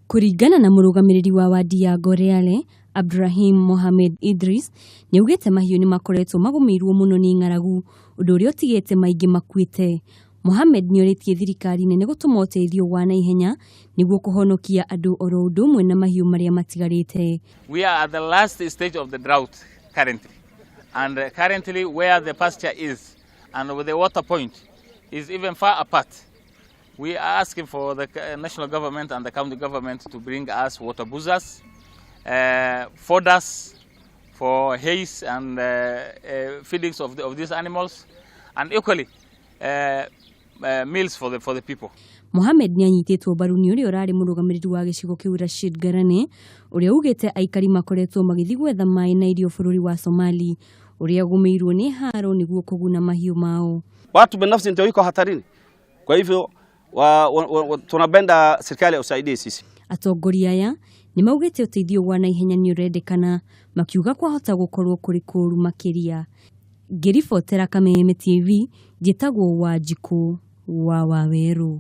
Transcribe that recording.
Kũringana na mũrũgamĩrĩri wa wadi ya Goreale, Abdurahim Mohamed Idris, nĩaugĩte mahiũ nĩmakoretwo magũmĩirwo mũno nĩ ng'aragu, ũndũ ũrĩa ũtigĩte maingĩ makuĩte. Mohamed nĩorĩtie thirikari nene gũtũma ũteithio wa naihenya nĩguo kũhonokia andũ oro ũndũ ũmwe na mahiũ marĩa matigarĩte. We are at the last stage of the drought currently. And currently where the pasture is and with the water point is even far apart. We are asking for the national government and the county government to bring us water bowsers, fodders for hays and feedings of these animals, and equally meals for the people. Mohamed nĩanyitĩtwo mbaru nĩ ũrĩa ũrarĩ mũrũgamĩrĩri wa gĩcigo kĩu Rashid Garane, ũrĩa ugĩte aikari makoretwo magĩthiĩ gwetha maĩ na irio bũrũri wa Somali ũrĩa ũgũmĩirwo nĩ haro nĩguo kũguna mahiũ mao. Watu binafsi ndio iko hatarini. Kwa hivyo tunapenda serikali usaidie sisi. Atongoria aya nĩ maugĩte ũteithio wa naihenya nĩ ũrendekana, makiuga kwahota gũkorwo kũrĩ kũũru makĩria. Ngĩribotera Kameme TV, njĩtagwo Wanjikũ wa Wawerũ.